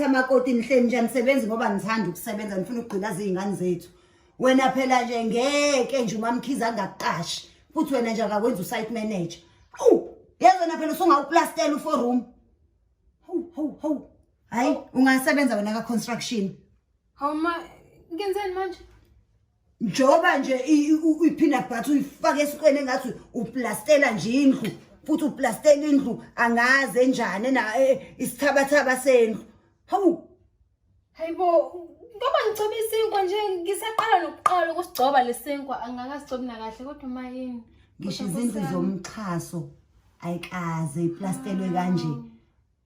Niyahlupha makoti, nihleli nje anisebenzi ngoba nithanda ukusebenza, nifuna ukugqilaza iy'ngane zethu. Wena phela nje ngeke nje uMamkhize angakuqashi, futhi wena nje akakwenza u-site manager. Hawu, yazi wena phela usungawuplastela u-four room. Hawu, hawu, hawu. Hayi, ungasebenza wena ka-construction. Hawu ma, ngenzeni manje? Njengoba nje i-peanut butter uyifake esiqweni engathi uplastela nje indlu, futhi uplastela indlu angazi enjani ena isithabathaba sendlu. Hawu. Hayibo, ngoba ngigcoba isinkwa nje, ngisaqala nokuqala ukusigcoba lesinkwa, angakasigcobi nakahle kodwa ma yini? Ngisho Kodwa izindlu Nkosi yami. zomxhaso ayikaze iplastelwe kanje.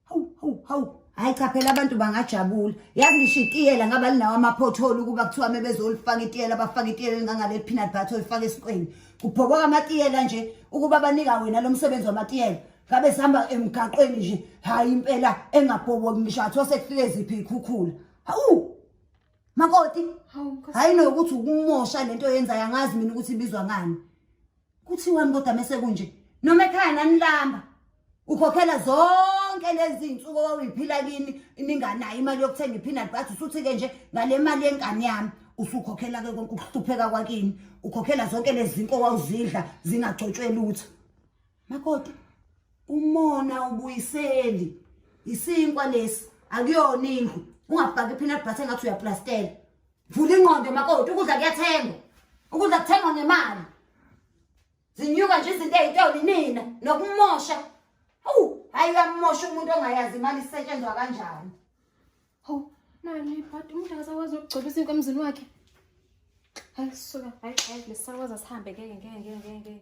Hawu, hawu, hawu. Hayi cha, phela abantu bangajabula. Yazi ngisho itiyela ngaba linawo ama-pothole ukuba kuthiwa mebezolifaka itiyela, bafaka itiyela elingangale peanut butter olifaka esiqweni. Kubhoboka amatiyela nje ukuba banika wena lo msebenzi wamatiyela. Ngabe sihamba emgaqweni nje, hayi impela engabhoboki ngisho athiwa sekufike ziphi iy'khukhula. Hawu! Makoti, Hawu, Nkosi. hayi nokuthi ukumosha lento oyenzayo, angazi mina ukuthi ibizwa ngani. Kuthiwani kodwa mese kunje? Noma ekhaya nanilamba. Ukhokhela zonke lezi zinsuku owawuyiphila kini ninganayo imali yokuthenga i-peanut butter, usuthi-ke nje ngale mali yenkani yami usukhokhela-ke konke ukuhlupheka kwakini, ukhokhela zonke lezi zinto owawuzidla zingagcotshwe lutho. Makoti, umona ubuyiseli isinkwa lesi, akuyona indlu. Ungafaki i-peanut butter engathi uyaplastela. Vula ingqondo makoti, ukudla kuyathengwa, ukudla kuthengwa ngemali. Zinyuka nje izinto ey'tolo nina nokumosha. Hawu, hayi uyamosha umuntu ongayazi imali isetshenzwa kanjani. Hawu, nali ibhadi, umuntu akasakwazi ukugcoba isinkwa emzini wakhe. Hayi suka, hayi hayi, lesisakwazi asihambe, ngeke ngeke ngeke ngeke.